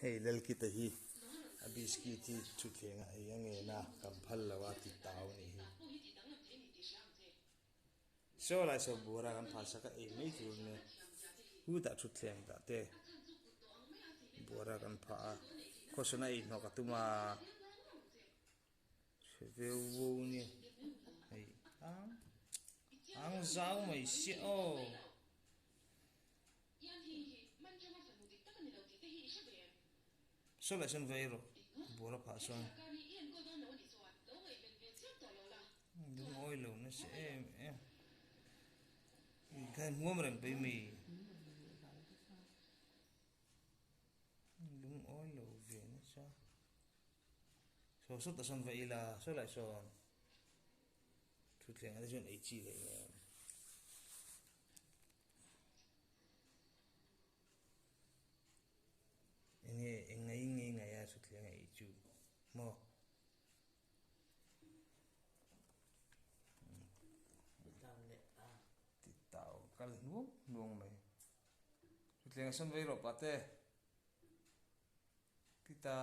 Hei Lalkita hi a biscuit hi thutthleng a ei a ngen a, kan phal lo a ti tau a nih hi. Saw lai saw bura kan phah sak a ei mai tur nia hutah thutthleng dah te bura kan phah a khawsana ei hnawk a tum a hre veu veu nia hei ang ang zau mai sia aw. Saw lai sawn vai rawh bura phah sawn. Lungawi lo nasa em em. Khan huam reng pei mi. Lungawi lo ve nasa. Saw saw ta sawn va ila saw lai sawn. Thutthleng ah te chuan ei chi leh em. Enge engai nge ngai a thutthleng a ei chu maw. Ti tau kal hnuang hnuang mai. Thutthleng a sawn vei rawh pah te. Ti ta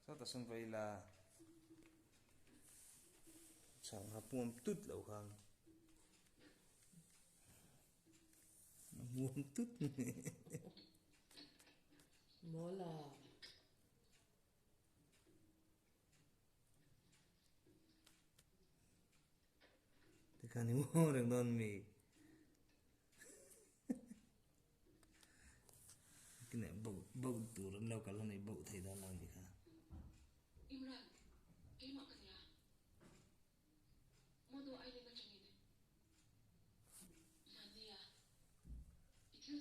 sawtah sawn vei la. Sangha puam tut lo khan. Muam tut. Mawla. Tikhan i muang reng dawn mi. Kinah boat boat tur an lo kal a ni boat thei dawn lo a nih kha. Imran, keimah ka nia. Modo Island atangin Hmannia i thil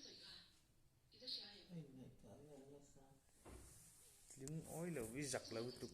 sawi kha i la hria em? Tling awi lo i zak lo tuk.